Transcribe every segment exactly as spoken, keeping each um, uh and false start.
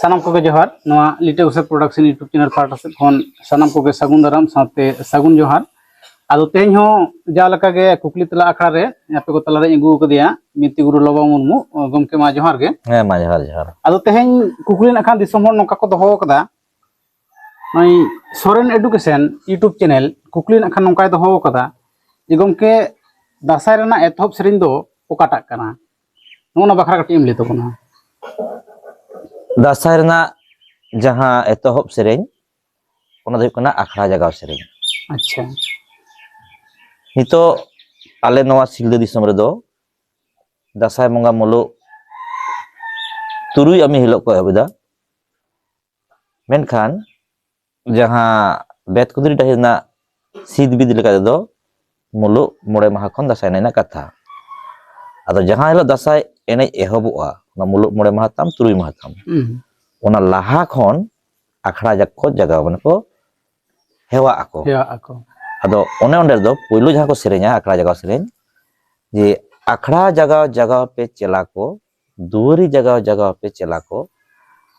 ᱥᱟᱱᱟᱢ ᱠᱚᱜᱮ ᱡᱚᱦᱟᱨ᱾ ᱱᱚᱣᱟ ᱞᱤᱴᱟᱹ ᱜᱚᱥᱟᱭ ᱯᱨᱚᱰᱟᱠᱥᱚᱱ YouTube ᱪᱮᱱᱮᱞ ᱯᱟᱦᱴᱟ ᱥᱮᱫ ᱠᱷᱚᱱ ᱥᱟᱱᱟᱢ ᱠᱚᱜᱮ ᱥᱟᱹᱜᱩᱱ ᱫᱟᱨᱟᱢ ᱥᱟᱶᱛᱮ ᱥᱟᱹᱜᱩᱱ ᱡᱚᱦᱟᱨ᱾ ᱟᱫᱚ ᱛᱮᱦᱮᱧ ᱦᱚᱸ ᱡᱟᱦᱟᱸ ᱞᱮᱠᱟ ᱜᱮ ᱠᱩᱠᱞᱤ ᱛᱮᱞᱟ ᱟᱠᱷᱲᱟ ᱨᱮ ᱟᱯᱮ ᱠᱚ ᱛᱟᱞᱟᱨᱮᱧ ᱟᱹᱜᱩ ᱟᱠᱟᱫᱮᱭᱟ ᱵᱤᱱᱛᱤ ᱜᱩᱨᱩ ᱞᱚᱵᱟ ᱢᱩᱨᱢᱩ᱾ ᱜᱚᱢᱠᱮ, ᱢᱟ ᱡᱚᱦᱟᱨ ᱜᱮ᱾ ᱦᱮᱸ, ᱢᱟ ᱡᱚᱦᱟᱨ, ᱡᱚᱦᱟᱨ᱾ ᱟᱫᱚ ᱛᱮᱦᱮᱧ ᱠᱩᱠᱞᱤ ᱱᱟᱜ ᱠᱷᱟᱱ ᱫᱤᱥᱚᱢ ᱦᱚᱲ ᱱᱚᱝᱠᱟ ᱠᱚ ᱫᱚᱦᱚ ᱟᱠᱟᱫᱟ, ᱱᱚᱜᱼᱚᱭ ᱥᱚᱨᱮᱱ ᱮᱰᱩᱠᱮᱥᱚᱱ YouTube ᱪᱮᱱᱮᱞ ᱠᱩᱠᱞᱤ ᱱᱟᱜ ᱠᱷᱟᱱ ᱱᱚᱝᱠᱟᱭ ᱫᱚᱦᱚ ᱟᱠᱟᱫᱟ ᱡᱮ, ᱜᱚᱢᱠᱮ, ᱫᱟᱸᱥᱟᱭ ᱨᱮᱱᱟᱜ ᱮᱛᱚᱦᱚᱵ ᱥᱮᱨᱮᱧ ᱫᱚ ᱚᱠᱟᱴᱟᱜ ᱠᱟᱱᱟ? ᱱᱚᱜᱼᱚ ᱱᱟ ᱵᱟᱠᱷᱨᱟ ᱠᱟᱹᱴᱤᱡ ᱮᱢ ᱞᱟᱹᱭ ᱛᱟᱵᱚᱱᱟ᱾ ᱫᱟᱸᱥᱟᱭ ᱨᱮᱱᱟᱜ ᱡᱟᱦᱟᱸ ᱮᱛᱚᱦᱚᱵ ᱥᱮᱨᱮᱧ, ᱚᱱᱟ ᱫᱚ ᱦᱩᱭᱩᱜ ᱠᱟᱱᱟ ᱟᱠᱷᱲᱟ ᱡᱟᱜᱟᱣ ᱥᱮᱨᱮᱧ᱾ ᱟᱪᱪᱷᱟ᱾ ᱱᱤᱛᱚᱜ ᱟᱞᱮ ᱱᱚᱣᱟ ᱥᱤᱞᱫᱟᱹ ᱫᱤᱥᱚᱢ ᱨᱮᱫᱚ ᱫᱟᱸᱥᱟᱭ ᱵᱚᱸᱜᱟ ᱢᱩᱞᱩᱜ ᱛᱩᱨᱩᱭ ᱟᱢᱤ ᱦᱤᱞᱳᱜ ᱠᱚ ᱮᱦᱚᱵ ᱮᱫᱟ᱾ ᱢᱮᱱᱠᱷᱟᱱ ᱡᱟᱦᱟᱸ ᱵᱮᱛᱠᱩᱸᱫᱽᱨᱤ ᱰᱟᱹᱦᱤ ᱨᱮᱱᱟᱜ ᱥᱤᱫ ᱵᱤᱫ ᱞᱮᱠᱟ ᱛᱮᱫᱚ ᱢᱩᱞᱩᱜ ᱢᱚᱬᱮ ᱢᱟᱦᱟ ᱠᱷᱚᱱ ᱫᱟᱸᱥᱟᱭ ᱮᱱᱮᱡ ᱨᱮᱱᱟᱜ ᱠᱟᱛᱷᱟ᱾ ᱟᱫᱚ ᱡᱟᱦᱟᱸ ᱦᱤᱞᱳᱜ ᱫᱟᱸᱥᱟᱭ ᱮᱱᱮᱡ ᱮᱦᱚᱵᱚᱜᱼᱟ, ᱚᱱᱟ ᱢᱩᱞᱩᱜ ᱢᱚᱬᱮ ᱢᱟᱦᱟ ᱛᱟᱢ, ᱛᱩᱨᱩᱭ ᱢᱟᱦᱟ ᱛᱟᱢ, ᱦᱩᱸ᱾ ᱚᱱᱟ ᱞᱟᱦᱟ ᱠᱷᱚᱱ ᱟᱠᱷᱲᱟ ᱡᱟᱠ ᱠᱚ ᱡᱟᱜᱟᱣ, ᱢᱟᱱᱮ ᱠᱚ ᱦᱮᱣᱟᱜ ᱟᱠᱚ᱾ ᱦᱮᱣᱟᱜ ᱟᱠᱚ᱾ ᱟᱫᱚ ᱚᱱᱮ ᱚᱸᱰᱮ ᱫᱚ ᱯᱳᱭᱞᱳ ᱡᱟᱦᱟᱸ ᱠᱚ ᱥᱮᱨᱮᱧᱟ, ᱟᱠᱷᱲᱟ ᱡᱟᱜᱟᱣ ᱥᱮᱨᱮᱧ, ᱡᱮ, "ᱟᱠᱷᱲᱟ ᱡᱟᱜᱟᱣ ᱡᱟᱜᱟᱣ ᱯᱮ ᱪᱮᱞᱟ ᱠᱚ, ᱫᱩᱣᱟᱹᱨᱤ ᱡᱟᱜᱟᱣ ᱡᱟᱜᱟᱣ ᱯᱮ ᱪᱮᱞᱟ ᱠᱚ,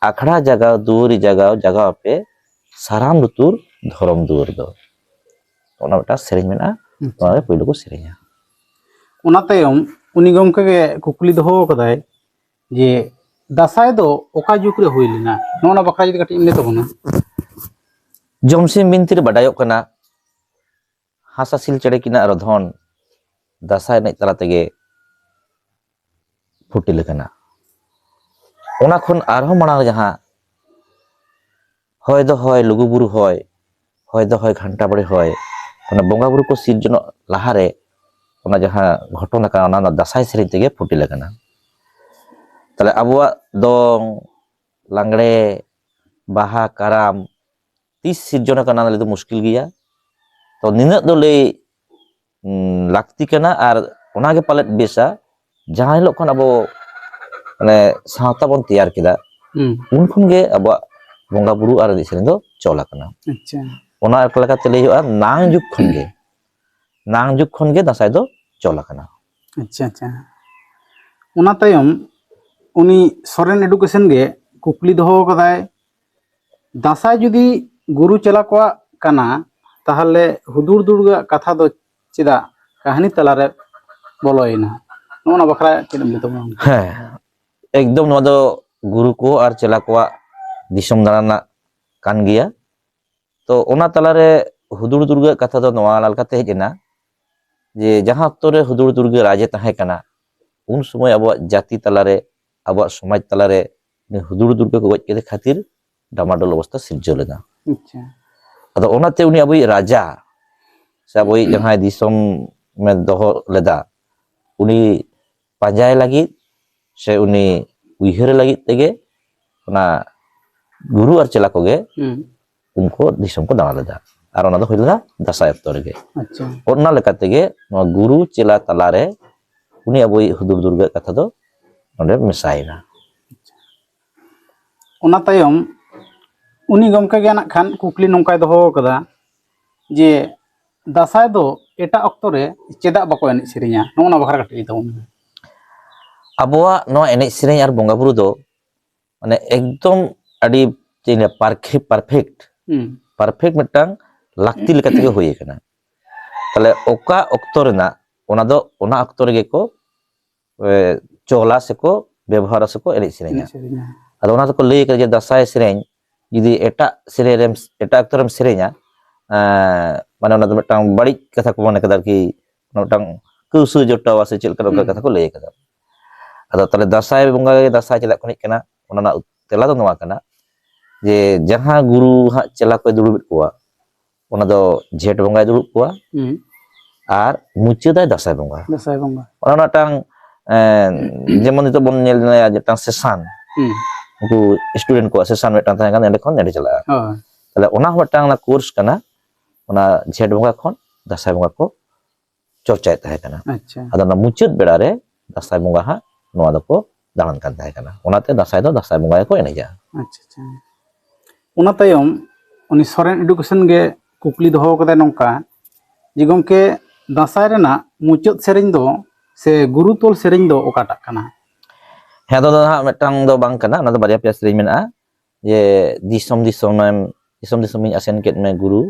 ᱟᱠᱷᱲᱟ ᱡᱟᱜᱟᱣ ᱫᱩᱣᱟᱹᱨᱤ ᱡᱟᱜᱟᱣ ᱡᱟᱜᱟᱣ ᱯᱮ, ᱥᱟᱨᱟᱢ ᱞᱩᱛᱩᱨ ᱫᱷᱚᱨᱚᱢ ᱫᱩᱣᱟᱹᱨ ᱫᱚ", ᱚᱱᱟ ᱢᱤᱫᱴᱟᱝ ᱥᱮᱨᱮᱧ ᱢᱮᱱᱟᱜᱼᱟ᱾ ᱟᱪᱪᱷᱟ᱾ ᱚᱱᱟ ᱜᱮ ᱯᱳᱭᱞᱳ ᱠᱚ ᱥᱮᱨᱮᱧᱟ᱾ ᱚᱱᱟ ᱛᱟᱭᱚᱢ ᱩᱱᱤ ᱜᱚᱢᱠᱮ ᱜᱮ ᱠᱩᱠᱞᱤ ᱫᱚᱦᱚ ᱟᱠᱟᱫᱟᱭ ᱡᱮ, ᱫᱟᱸᱥᱟᱭ ᱫᱚ ᱚᱠᱟ ᱡᱩᱜᱽ ᱨᱮ ᱦᱩᱭ ᱞᱮᱱᱟ? ᱱᱚᱜᱼᱚ ᱱᱟ ᱵᱟᱠᱷᱨᱟ ᱡᱩᱫᱤ ᱠᱟᱹᱴᱤᱡ ᱮᱢ ᱞᱟᱹᱭ ᱛᱟᱵᱚᱱᱟ᱾ ᱡᱚᱢᱥᱤᱢ ᱵᱤᱱᱛᱤ ᱨᱮ ᱵᱟᱰᱟᱭᱚᱜ ᱠᱟᱱᱟ, ᱦᱟᱸᱥ ᱦᱟᱸᱥᱤᱞ ᱪᱮᱬᱮ ᱠᱤᱱᱟᱜ ᱨᱚᱫᱷᱚᱱ ᱫᱟᱸᱥᱟᱭ ᱮᱱᱮᱡ ᱛᱟᱞᱟ ᱛᱮᱜᱮ ᱯᱷᱩᱴᱤᱞ ᱟᱠᱟᱱᱟ᱾ ᱚᱱᱟ ᱠᱷᱚᱱ ᱟᱨᱦᱚᱸ ᱢᱟᱲᱟᱝ ᱨᱮ ᱡᱟᱦᱟᱸ ᱦᱚᱭ ᱫᱚ ᱦᱚᱭ, ᱞᱩᱜᱩ ᱵᱩᱨᱩ ᱦᱚᱭ, ᱦᱚᱭ ᱫᱚ ᱦᱚᱭ, ᱜᱷᱟᱱᱴᱟ ᱵᱟᱲᱮ ᱦᱚᱭ, ᱚᱱᱟ ᱵᱚᱸᱜᱟ ᱵᱩᱨᱩ ᱠᱚ ᱥᱤᱨᱡᱚᱱᱚᱜ ᱞᱟᱦᱟᱨᱮ ᱚᱱᱟ ᱡᱟᱦᱟᱸ ᱜᱷᱚᱴᱚᱱᱟ ᱠᱟᱱᱟ, ᱚᱱᱟ ᱫᱚ ᱫᱟᱸᱥᱟᱭ ᱥᱮᱨᱮᱧ ᱛᱮᱜᱮ ᱯᱷᱩᱴᱤᱞ ᱟᱠᱟᱱᱟ᱾ ᱛᱟᱦᱞᱮ ᱟᱵᱚᱣᱟᱜ ᱫᱚᱝ, ᱞᱟᱜᱽᱲᱮ, ᱵᱟᱦᱟ, ᱠᱟᱨᱟᱢ ᱛᱤᱥ ᱥᱤᱨᱡᱚᱱ ᱟᱠᱟᱱᱟ, ᱚᱱᱟ ᱞᱟᱹᱭ ᱫᱚ ᱢᱩᱥᱠᱤᱞ ᱜᱮᱭᱟ᱾ ᱛᱚ ᱱᱤᱱᱟᱹᱜ ᱫᱚ ᱞᱟᱹᱭ, ᱩᱸ, ᱞᱟᱹᱠᱛᱤ ᱠᱟᱱᱟ, ᱟᱨ ᱚᱱᱟᱜᱮ ᱯᱟᱞᱮᱫ ᱵᱮᱥᱟ, ᱡᱟᱦᱟᱸ ᱦᱤᱞᱳᱜ ᱠᱷᱚᱱ ᱟᱵᱚ, ᱢᱟᱱᱮ, ᱥᱟᱶᱛᱟ ᱵᱚᱱ ᱛᱮᱭᱟᱨ ᱠᱮᱫᱟ, ᱦᱩᱸ᱾ ᱩᱱ ᱠᱷᱚᱱ ᱜᱮ ᱟᱵᱚᱣᱟᱜ ᱵᱚᱸᱜᱟ ᱵᱩᱨᱩ ᱟᱨ ᱮᱱᱮᱡ ᱥᱮᱨᱮᱧ ᱫᱚ ᱪᱚᱞ ᱟᱠᱟᱱᱟ᱾ ᱟᱪᱪᱷᱟ᱾ ᱚᱱᱟ ᱞᱮᱠᱟᱛᱮ ᱞᱟᱹᱭ ᱦᱩᱭᱩᱜᱼᱟ, ᱱᱟᱝ ᱡᱩᱜᱽ ᱠᱷᱚᱱ ᱜᱮ, ᱱᱟᱝ ᱡᱩᱜᱽ ᱠᱷᱚᱱ ᱜᱮ ᱫᱟᱸᱥᱟᱭ ᱫᱚ ᱪᱚᱞ ᱟᱠᱟᱱᱟ᱾ ᱟᱪᱪᱷᱟ, ᱟᱪᱪᱷᱟ᱾ ᱚᱱᱟ ᱛᱟᱭᱚᱢ ᱩᱱᱤ ᱥᱚᱨᱮᱱ ᱮᱰᱩᱠᱮᱥᱚᱱ ᱜᱮ ᱠᱩᱠᱞᱤ ᱫᱚᱦᱚ ᱟᱠᱟᱫᱟᱭ, ᱫᱟᱸᱥᱟᱭ ᱡᱩᱫᱤ ᱜᱩᱨᱩ ᱪᱮᱞᱟ ᱠᱚᱣᱟᱜ ᱠᱟᱱᱟ, ᱛᱟᱦᱚᱞᱮ ᱦᱩᱫᱩᱲ ᱫᱩᱨᱜᱟᱹ ᱟᱜ ᱠᱟᱛᱷᱟ ᱫᱚ ᱪᱮᱫᱟᱜ ᱠᱟᱹᱦᱱᱤ ᱛᱟᱞᱟᱨᱮ ᱵᱚᱞᱚᱭᱮᱱᱟ? ᱱᱚᱜᱼᱚ ᱱᱚᱣᱟ ᱵᱟᱠᱷᱨᱟ ᱪᱮᱫ ᱮᱢ ᱞᱟᱹᱭ ᱛᱟᱵᱚᱱᱟ? ᱦᱮᱸ, ᱮᱠᱫᱚᱢ ᱱᱚᱣᱟ ᱫᱚ ᱜᱩᱨᱩ ᱠᱚ ᱟᱨ ᱪᱮᱞᱟ ᱠᱚᱣᱟᱜ ᱫᱤᱥᱚᱢ ᱫᱟᱬᱟᱱ ᱨᱮᱱᱟᱜ ᱠᱟᱱ ᱜᱮᱭᱟ᱾ ᱛᱚ ᱚᱱᱟ ᱛᱟᱞᱟᱨᱮ ᱦᱩᱫᱩᱲ ᱫᱩᱨᱜᱟᱹ ᱟᱜ ᱠᱟᱛᱷᱟ ᱫᱚ ᱱᱚᱣᱟ ᱞᱮᱠᱟᱛᱮ ᱦᱮᱡ ᱮᱱᱟ ᱡᱮ ᱡᱟᱦᱟᱸ ᱚᱠᱛᱚ ᱨᱮ ᱦᱩᱫᱩᱲ ᱫᱩᱨᱜᱟᱹ ᱨᱟᱡᱽ ᱮ ᱛᱟᱦᱮᱸ ᱠᱟᱱᱟ, ᱩᱱ ᱥᱚᱢᱚᱭ ᱟᱵᱚᱣᱟᱜ ᱡᱟᱹᱛᱤ ᱛᱟᱞᱟᱨᱮ, ᱟᱵᱚᱣᱟᱜ ᱥᱚᱢᱟᱡᱽ ᱛᱟᱞᱟᱨᱮ ᱩᱱᱤ ᱦᱩᱫᱩᱲ ᱫᱩᱨᱜᱟᱹ ᱠᱚ ᱜᱚᱡ ᱠᱮᱫᱮ ᱠᱷᱟᱹᱛᱤᱨ ᱰᱟᱢᱟᱰᱳᱞ ᱚᱵᱚᱥᱛᱟ ᱥᱤᱨᱡᱟᱹᱣ ᱞᱮᱱᱟ᱾ ᱟᱪᱪᱷᱟ᱾ ᱟᱫᱚ ᱚᱱᱟᱛᱮ ᱩᱱᱤ ᱟᱵᱚᱭᱤᱡ ᱨᱟᱡᱟ ᱥᱮ ᱟᱵᱚᱭᱤᱡ ᱡᱟᱦᱟᱸᱭ ᱫᱤᱥᱚᱢ ᱮ ᱫᱚᱦᱚ ᱞᱮᱫᱟ, ᱩᱱᱤ ᱯᱟᱸᱡᱟᱭ ᱞᱟᱹᱜᱤᱫ ᱥᱮ ᱩᱱᱤ ᱩᱭᱦᱟᱹᱨ ᱞᱟᱹᱜᱤᱫ ᱛᱮᱜᱮ ᱚᱱᱟ ᱜᱩᱨᱩ ᱟᱨ ᱪᱮᱞᱟ ᱠᱚᱜᱮ ᱦᱩᱸ᱾ ᱩᱱᱠᱩ ᱫᱤᱥᱚᱢ ᱠᱚ ᱫᱟᱬᱟ ᱞᱮᱫᱟ᱾ ᱟᱨ ᱚᱱᱟ ᱫᱚ ᱦᱩᱭ ᱞᱮᱱᱟ ᱫᱟᱸᱥᱟᱭ ᱚᱠᱛᱚ ᱨᱮᱜᱮ᱾ ᱟᱪᱪᱷᱟ᱾ ᱚᱱᱟ ᱞᱮᱠᱟ ᱛᱮᱜᱮ ᱱᱚᱣᱟ ᱜᱩᱨᱩ ᱪᱮᱞᱟ ᱛᱟᱞᱟᱨᱮ ᱩᱱᱤ ᱟᱵᱚᱭᱤᱡ ᱦᱩᱫᱩᱲ ᱫᱩᱨᱜᱟᱹ ᱟᱜ ᱠᱟᱛᱷᱟ ᱫᱚ ᱱᱚᱰᱮ ᱢᱮᱥᱟᱭᱮᱱᱟ᱾ ᱚᱱᱟ ᱛᱟᱭᱚᱢ ᱩᱱᱤ ᱜᱚᱢᱠᱮ ᱜᱮ ᱱᱟᱜ ᱠᱷᱟᱱ ᱠᱩᱠᱞᱤ ᱱᱚᱝᱠᱟᱭ ᱫᱚᱦᱚ ᱟᱠᱟᱫᱟ ᱡᱮ ᱫᱟᱸᱥᱟᱭ ᱫᱚ ᱮᱴᱟᱜ ᱚᱠᱛᱚ ᱨᱮ ᱪᱮᱫᱟᱜ ᱵᱟᱠᱚ ᱮᱱᱮᱡ ᱥᱮᱨᱮᱧᱟ? ᱱᱚᱜᱼᱚ ᱱᱚᱣᱟ ᱵᱟᱠᱷᱨᱟ ᱠᱟᱹᱴᱤᱡ ᱞᱟᱹᱭ ᱛᱟᱵᱚᱱ ᱢᱮ᱾ ᱟᱵᱚᱣᱟᱜ ᱱᱚᱣᱟ ᱮᱱᱮᱡ ᱥᱮᱨᱮᱧ ᱟᱨ ᱵᱚᱸᱜᱟ ᱵᱩᱨᱩ ᱫᱚ ᱢᱟᱱᱮ ᱮᱠᱫᱚᱢ ᱟᱹᱰᱤ ᱪᱮᱫ ᱤᱧ ᱞᱟᱹᱭᱟ, ᱯᱟᱨᱠᱷᱮ ᱯᱟᱨᱯᱷᱮᱠᱴ ᱦᱩᱸ᱾ ᱯᱟᱨᱯᱷᱮᱠᱴ ᱢᱤᱫᱴᱟᱝ ᱞᱟᱹᱠᱛᱤ ᱞᱮᱠᱟ ᱛᱮᱜᱮ ᱦᱩᱭ ᱟᱠᱟᱱᱟ᱾ ᱛᱟᱦᱞᱮ ᱚᱠᱟ ᱚᱠᱛᱚ ᱨᱮᱱᱟᱜ ᱚᱱᱟ ᱫᱚ ᱚᱱᱟ ᱚᱠᱛᱚ ᱨᱮᱜᱮ ᱠᱚ ᱮ, ᱪᱚᱞᱟ ᱥᱮᱠᱚ ᱵᱮᱵᱚᱦᱟᱨᱟ ᱥᱮᱠᱚ ᱮᱱᱮᱡ ᱥᱮᱨᱮᱧᱟ᱾ ᱮᱱᱮᱡ ᱥᱮᱨᱮᱧᱟ᱾ ᱟᱫᱚ ᱚᱱᱟ ᱫᱚᱠᱚ ᱞᱟᱹᱭ ᱠᱟᱫᱟ ᱡᱮ ᱫᱟᱸᱥᱟᱭ ᱥᱮᱨᱮᱧ ᱡᱩᱫᱤ ᱮᱴᱟᱜ ᱥᱮᱨᱮᱧ ᱨᱮᱢ, ᱮᱴᱟᱜ ᱚᱠᱛᱚ ᱨᱮᱢ ᱥᱮᱨᱮᱧᱟ, ᱮᱸ, ᱢᱟᱱᱮ ᱚᱱᱟ ᱫᱚ ᱢᱤᱫᱴᱟᱝ ᱵᱟᱹᱲᱤᱡ ᱠᱟᱛᱷᱟ ᱠᱚ ᱢᱚᱱᱮ ᱠᱟᱫᱟ ᱟᱨᱠᱤ, ᱚᱱᱟ ᱢᱤᱫᱴᱟᱝ ᱠᱟᱹᱣᱥᱟᱹ ᱡᱚᱴᱟᱣᱟ ᱥᱮ ᱪᱮᱫ ᱞᱮᱠᱟ ᱚᱱᱠᱟ ᱦᱩᱸ᱾ ᱠᱟᱛᱷᱟ ᱠᱚ ᱞᱟᱹᱭ ᱠᱟᱫᱟ᱾ ᱟᱫᱚ ᱛᱟᱦᱞᱮ ᱫᱟᱸᱥᱟᱭ ᱵᱚᱸᱜᱟ ᱜᱮ ᱫᱟᱸᱥᱟᱭ ᱪᱮᱫᱟᱜ ᱠᱚ ᱮᱱᱮᱡ ᱠᱟᱱᱟ? ᱚᱱᱟ ᱨᱮᱱᱟᱜ ᱛᱮᱞᱟ ᱫᱚ ᱱᱚᱣᱟ ᱠᱟᱱᱟ ᱡᱮ ᱡᱟᱦᱟᱸ ᱜᱩᱨᱩ ᱦᱟᱸᱜ ᱪᱮᱞᱟ ᱠᱚᱭ ᱫᱩᱲᱩᱵᱮᱫ ᱠᱚᱣᱟ, ᱚᱱᱟ ᱫᱚ ᱡᱷᱮᱸᱴ ᱵᱚᱸᱜᱟᱭ ᱫᱩᱲᱩᱵ ᱠᱚᱣᱟ ᱦᱩᱸ᱾ ᱟᱨ ᱢᱩᱪᱟᱹᱫᱟᱭ ᱫᱟᱸᱥᱟᱭ ᱵᱚᱸᱜᱟ᱾ ᱫᱟᱸᱥᱟᱭ ᱵᱚᱸᱜᱟ᱾ ᱚᱱᱟ ᱢᱤᱫᱴᱟᱝ, ᱮᱸ, ᱡᱮᱢᱚᱱ ᱱᱤᱛᱚᱜ ᱵᱚᱱ ᱧᱮᱞ ᱧᱟᱢᱟ ᱢᱤᱫᱴᱟᱝ ᱥᱮᱥᱟᱱ, ᱦᱩᱸ᱾ ᱩᱱᱠᱩ ᱥᱴᱩᱰᱮᱱᱴ ᱠᱚᱣᱟᱜ ᱥᱮᱥᱟᱱ ᱢᱤᱫᱴᱟᱝ ᱛᱟᱦᱮᱸ ᱠᱟᱱᱟ, ᱚᱸᱰᱮ ᱠᱷᱚᱱ ᱱᱚᱸᱰᱮ ᱪᱟᱞᱟᱜᱼᱟ᱾ ᱦᱳᱭ᱾ ᱛᱟᱦᱞᱮ ᱚᱱᱟ ᱦᱚᱸ ᱢᱤᱫᱴᱟᱝ ᱚᱱᱟ ᱠᱳᱨᱥ ᱠᱟᱱᱟ, ᱚᱱᱟ ᱡᱷᱮᱸᱴ ᱵᱚᱸᱜᱟ ᱠᱷᱚᱱ ᱫᱟᱸᱥᱟᱭ ᱵᱚᱸᱜᱟ ᱠᱚ ᱪᱚᱨᱪᱟᱭᱮᱫ ᱛᱟᱦᱮᱸ ᱠᱟᱱᱟ᱾ ᱟᱪᱪᱷᱟ᱾ ᱟᱫᱚ ᱚᱱᱟ ᱢᱩᱪᱟᱹᱫ ᱵᱮᱲᱟ ᱨᱮ ᱫᱟᱸᱥᱟᱭ ᱵᱚᱸᱜᱟ ᱦᱟᱸᱜ ᱱᱚᱣᱟ ᱫᱚᱠᱚ ᱫᱟᱬᱟᱱ ᱠᱟᱱ ᱛᱟᱦᱮᱸ ᱠᱟᱱᱟ, ᱚᱱᱟᱛᱮ ᱫᱟᱸᱥᱟᱭ ᱫᱚ ᱫᱟᱸᱥᱟᱭ ᱵᱚᱸᱜᱟ ᱜᱮᱠᱚ ᱮᱱᱮᱡᱟ᱾ ᱟᱪᱪᱷᱟ, ᱟᱪᱪᱷᱟ᱾ ᱚᱱᱟ ᱛᱟᱭᱚᱢ ᱩᱱᱤ ᱥᱚᱨᱮᱱ ᱮᱰᱩᱠᱮᱥᱚᱱ ᱜᱮ ᱠᱩᱠᱞᱤ ᱫᱚᱦᱚ ᱠᱟᱫᱟᱭ ᱱᱚᱝᱠᱟ ᱡᱮ, ᱜᱚᱢᱠᱮ, ᱫᱟᱸᱥᱟᱭ ᱨᱮᱱᱟᱜ ᱢᱩᱪᱟᱹᱫ ᱥᱮᱨᱮᱧ ᱫᱚ ᱥᱮ ᱜᱩᱨᱩ ᱛᱚᱞ ᱥᱮᱨᱮᱧ ᱫᱚ ᱚᱠᱟᱴᱟᱜ ᱠᱟᱱᱟ? ᱦᱮᱸ, ᱟᱫᱚ ᱫᱚ ᱦᱟᱸᱜ ᱢᱤᱫᱴᱟᱝ ᱫᱚ ᱵᱟᱝ ᱠᱟᱱᱟ, ᱚᱱᱟ ᱫᱚ ᱵᱟᱨᱭᱟ ᱯᱮᱭᱟ ᱥᱮᱨᱮᱧ ᱢᱮᱱᱟᱜᱼᱟ᱾ ᱡᱮ ᱫᱤᱥᱚᱢ ᱫᱤᱥᱚᱢᱮᱢ, ᱫᱤᱥᱚᱢ ᱫᱤᱥᱚᱢᱤᱧ ᱟᱥᱮᱱ ᱠᱮᱫ ᱢᱮ ᱜᱩᱨᱩ,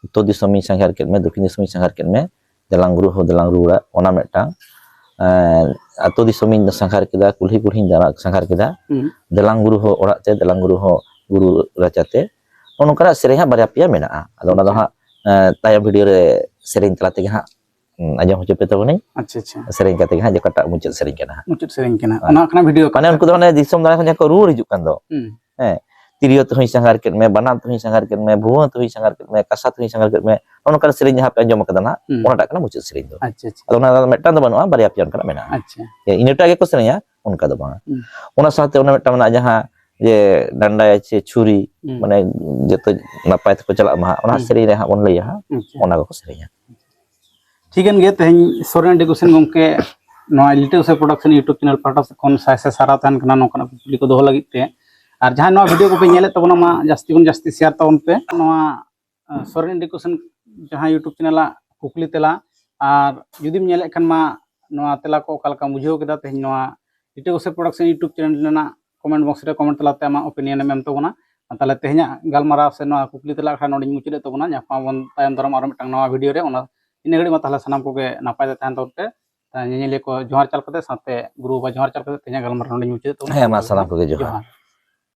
ᱩᱛᱛᱚᱨ ᱫᱤᱥᱚᱢᱤᱧ ᱥᱟᱸᱜᱷᱟᱨ ᱠᱮᱫ ᱢᱮ, ᱫᱚᱠᱠᱷᱤᱱ ᱫᱤᱥᱚᱢᱤᱧ ᱥᱟᱸᱜᱷᱟᱨ ᱠᱮᱫ ᱢᱮ, ᱫᱮᱞᱟᱝ ᱜᱩᱨᱩ ᱦᱚᱸ ᱫᱮᱞᱟᱝ ᱨᱩᱣᱟᱹᱲᱟ, ᱚᱱᱟ ᱢᱤᱫᱴᱟᱝ᱾ ᱮᱸ, ᱟᱹᱛᱩ ᱫᱤᱥᱚᱢᱤᱧ ᱥᱟᱸᱜᱷᱟᱨ ᱠᱮᱫᱟ, ᱠᱩᱞᱦᱤ ᱠᱩᱞᱦᱤᱧ ᱫᱟᱬᱟ ᱥᱟᱸᱜᱷᱟᱨ ᱠᱮᱫᱟ, ᱦᱩᱸ᱾ ᱫᱮᱞᱟᱝ ᱜᱩᱨᱩ ᱦᱚᱸ ᱚᱲᱟᱜ ᱛᱮ, ᱫᱮᱞᱟᱝ ᱜᱩᱨᱩ ᱦᱚᱸ ᱜᱩᱨᱩ ᱨᱟᱪᱟᱛᱮ, ᱱᱚᱜᱼᱚ ᱱᱚᱝᱠᱟᱱᱟᱜ ᱥᱮᱨᱮᱧ ᱦᱟᱸᱜ ᱵᱟᱨᱭᱟ ᱯᱮᱭᱟ ᱢᱮᱱᱟᱜᱼᱟ᱾ ᱟᱫᱚ ᱚᱱᱟ ᱫᱚ ᱟᱪᱪᱷᱟ᱾ ᱦᱟᱸᱜ, ᱮᱸ, ᱛᱟᱭᱚᱢ ᱵᱷᱤᱰᱤᱭᱳ ᱨᱮ ᱥᱮᱨᱮᱧ ᱛᱟᱞᱟ ᱛᱮᱜᱮ ᱦᱟᱸᱜ, ᱩᱸ, ᱟᱸᱡᱚᱢ ᱦᱚᱪᱚ ᱯᱮ ᱛᱟᱵᱚᱱᱟᱹᱧ᱾ ᱟᱪᱪᱷᱟ, ᱟᱪᱪᱷᱟ᱾ ᱥᱮᱨᱮᱧ ᱠᱟᱛᱮ ᱜᱮ ᱦᱟᱸᱜ ᱡᱮ ᱚᱠᱟᱴᱟᱜ ᱢᱩᱪᱟᱹᱫ ᱥᱮᱨᱮᱧ ᱠᱟᱱᱟ ᱦᱟᱸᱜ᱾ ᱢᱩᱪᱟᱹᱫ ᱥᱮᱨᱮᱧ ᱠᱟᱱᱟ᱾ ᱦᱮᱸ᱾ ᱚᱱᱟ ᱠᱟᱱᱟ ᱵᱷᱤᱰᱤᱭᱳ ᱢᱟᱱᱮ ᱩᱱᱠᱩ ᱫᱚ ᱦᱟᱱᱮ ᱫᱤᱥᱚᱢ ᱫᱟᱬᱟ ᱠᱷᱚᱱ ᱡᱟᱦᱟᱸ ᱠᱚ ᱨᱩᱣᱟᱹᱲ ᱦᱤᱡᱩᱜ ᱠᱟᱱ ᱫᱚ, ᱦᱩᱸ᱾ ᱦᱮᱸ, ᱛᱤᱨᱭᱳ ᱛᱮᱦᱚᱸᱧ ᱥᱟᱸᱜᱷᱟᱨ ᱠᱮᱫ ᱢᱮ, ᱵᱟᱱᱟᱢ ᱛᱮᱦᱚᱸᱧ ᱥᱟᱸᱜᱷᱟᱨ ᱠᱮᱫ ᱢᱮ, ᱵᱷᱩᱣᱟᱹᱝ ᱛᱮᱦᱚᱸᱧ ᱥᱟᱸᱜᱷᱟᱨ ᱠᱮᱫ ᱢᱮ, ᱠᱟᱸᱥᱟ ᱛᱮᱦᱚᱸᱧ ᱥᱟᱸᱜᱷᱟᱨ ᱠᱮᱫ ᱢᱮ, ᱱᱚᱜᱼᱚ ᱱᱚᱝᱠᱟᱱ ᱥᱮᱨᱮᱧ ᱡᱟᱦᱟᱸ ᱯᱮ ᱟᱸᱡᱚᱢ ᱟᱠᱟᱫᱟ ᱱᱟᱦᱟᱜ, ᱦᱩᱸ᱾ ᱚᱱᱟᱴᱟᱜ ᱠᱟᱱᱟ ᱢᱩᱪᱟᱹᱫ ᱥᱮᱨᱮᱧ ᱫᱚ᱾ ᱟᱪᱪᱷᱟ, ᱟᱪᱪᱷᱟ᱾ ᱟᱫᱚ ᱚᱱᱟ ᱫᱚ ᱢᱤᱫᱴᱟᱝ ᱫᱚ ᱵᱟᱹᱱᱩᱜᱼᱟ, ᱵᱟᱨᱭᱟ ᱯᱮᱭᱟ ᱚᱱᱠᱟᱱᱟᱜ ᱢᱮᱱᱟᱜᱼᱟ᱾ ᱟᱪᱪᱷᱟ᱾ ᱡᱮ ᱤᱱᱟᱹᱴᱟᱜ ᱜᱮᱠᱚ ᱥᱮᱨᱮᱧᱟ, ᱚᱱᱠᱟ ᱫᱚ ᱵᱟᱝᱟ᱾ ᱦᱩᱸ᱾ ᱚᱱᱟ ᱥᱟᱶᱛᱮ ᱚᱱᱟ ᱢᱤᱫᱴᱟᱝ ᱢᱮᱱᱟᱜᱼᱟ, ᱡᱟᱦᱟᱸ ᱡᱮ ᱰᱟᱸᱰᱟᱭ ᱪᱮ ᱪᱷᱩᱨᱤ, ᱦᱩᱸ᱾ ᱢᱟᱱᱮ ᱡᱚᱛᱚ ᱱᱟᱯᱟᱭ ᱛᱮᱠᱚ ᱪᱟᱞᱟᱜ ᱢᱟ ᱦᱟᱸᱜ, ᱚᱱᱟ ᱦᱩᱸ᱾ ᱥᱮᱨᱮᱧ ᱨᱮ ᱦᱟᱸᱜ ᱵᱚᱱ ᱞᱟᱹᱭᱟ ᱦᱟᱸᱜ, ᱟᱪᱪᱷᱟ᱾ ᱚᱱᱟ ᱠᱚᱠᱚ ᱥᱮᱨᱮᱧᱟ᱾ ᱴᱷᱤᱠᱟᱹᱱ ᱜᱮ, ᱛᱮᱦᱮᱧ ᱥᱚᱨᱮᱱ ᱮᱰᱩᱠᱮᱥᱚᱱ ᱜᱚᱢᱠᱮ ᱱᱚᱣᱟ ᱞᱤᱴᱟᱹ ᱜᱚᱸᱥᱟᱭ ᱯᱨᱚᱰᱟᱠᱥᱚᱱ YouTube ᱪᱮᱱᱮᱞ ᱯᱟᱦᱴᱟ ᱥᱮᱫ ᱠᱷᱚᱱ ᱥᱟᱭ ᱥᱟᱭ ᱥᱟᱨᱦᱟᱣ ᱛᱟᱦᱮᱱ ᱠᱟᱱᱟ ᱱᱚᱝᱠᱟᱱᱟᱜ ᱠᱩᱠᱞᱤ ᱠᱚ ᱫᱚᱦᱚ ᱞᱟᱹᱜᱤᱫ ᱛᱮ᱾ ᱟᱨ ᱡᱟᱦᱟᱸᱭ ᱱᱚᱣᱟ ᱵᱷᱤᱰᱤᱭᱳ ᱠᱚᱯᱮ ᱧᱮᱞᱮᱫ ᱛᱟᱵᱚᱱᱟ, ᱢᱟ ᱡᱟᱹᱥᱛᱤ ᱠᱷᱚᱱ ᱡᱟᱹᱥᱛᱤ ᱥᱮᱭᱟᱨ ᱛᱟᱵᱚᱱ ᱯᱮ᱾ ᱱᱚᱣᱟ, ᱟᱸ, ᱥᱚᱨᱮᱱ ᱮᱰᱩᱠᱮᱥᱚᱱ ᱡᱟᱦᱟᱸ YouTube ᱪᱮᱱᱮᱞᱟᱜ ᱠᱩᱠᱞᱤ ᱛᱮᱞᱟ, ᱟᱨ ᱡᱩᱫᱤᱢ ᱧᱮᱞᱮᱫ ᱠᱷᱟᱱ ᱢᱟ ᱱᱚᱣᱟ ᱛᱮᱞᱟ ᱠᱚ ᱚᱠᱟ ᱞᱮᱠᱟᱢ ᱵᱩᱡᱷᱟᱹᱣ ᱠᱮᱫᱟ ᱛᱮᱦᱮᱧ ᱱᱚᱣᱟ ᱞᱤᱴᱟᱹ ᱜᱚᱸᱥᱟᱭ ᱯᱨᱚᱰᱟᱠᱥᱚᱱ YouTube ᱪᱮᱱᱮᱞ ᱨᱮᱱᱟᱜ ᱠᱚᱢᱮᱱᱴ ᱵᱚᱠᱥ ᱨᱮ ᱠᱚᱢᱮᱱᱴ ᱛᱟᱞᱟᱛᱮ ᱟᱢᱟᱜ ᱚᱯᱤᱱᱤᱭᱚᱱ ᱮᱢ ᱮᱢ ᱛᱟᱵᱚᱱᱟ᱾ ᱟᱨ ᱛᱟᱦᱞᱮ ᱛᱮᱦᱮᱧᱟᱜ ᱜᱟᱞᱢᱟᱨᱟᱣ ᱥᱮ ᱱᱚᱣᱟ ᱠᱩᱠᱞᱤ ᱛᱮᱞᱟ ᱟᱠᱷᱲᱟ ᱱᱚᱰᱮᱧ ᱢᱩᱪᱟᱹᱫᱮᱫ ᱛᱟᱵᱚᱱᱟ᱾ ᱧᱟᱯᱟᱢ ᱟᱵᱚᱱ ᱛᱟᱭᱚᱢ ᱫᱟᱨᱟᱢ ᱟᱨᱚ ᱢᱤᱫᱴᱟᱝ ᱱᱟᱣᱟ ᱵᱷᱤᱰᱤᱭᱳ ᱨᱮ᱾ ᱚᱱᱟ ᱤᱱᱟᱹ ᱜᱷᱟᱹᱲᱤᱡ ᱢᱟ ᱛᱟᱦᱞᱮ ᱥᱟᱱᱟᱢ ᱠᱚᱜᱮ ᱱᱟᱯᱟᱭ ᱛᱮ ᱛᱟᱦᱮᱱ ᱛᱟᱵᱚᱱ ᱯᱮ᱾ ᱛᱟᱦᱞᱮ ᱧᱮᱧᱮᱞᱤᱭᱟᱹ ᱠᱚ ᱡᱚᱦᱟᱨ ᱪᱟᱞ ᱠᱟᱛᱮ, ᱥᱟᱶᱛᱮ ᱜᱩᱨᱩ ᱵᱟᱵᱟ ᱡᱚᱦᱟᱨ ᱪᱟᱞ ᱠᱟᱛᱮ ᱛᱮᱦᱮᱧᱟᱜ ᱜᱟᱞᱢᱟᱨᱟᱣ ᱱᱚᱰᱮᱧ ᱢᱩᱪᱟᱹᱫᱮᱫ ᱛᱟᱵᱚᱱᱟ᱾ ᱦᱮᱸ, ᱢᱟ ᱥᱟᱱᱟᱢ ᱠᱚᱜᱮ ᱡᱚᱦᱟᱨ᱾ ᱡᱚᱦᱟᱨ᱾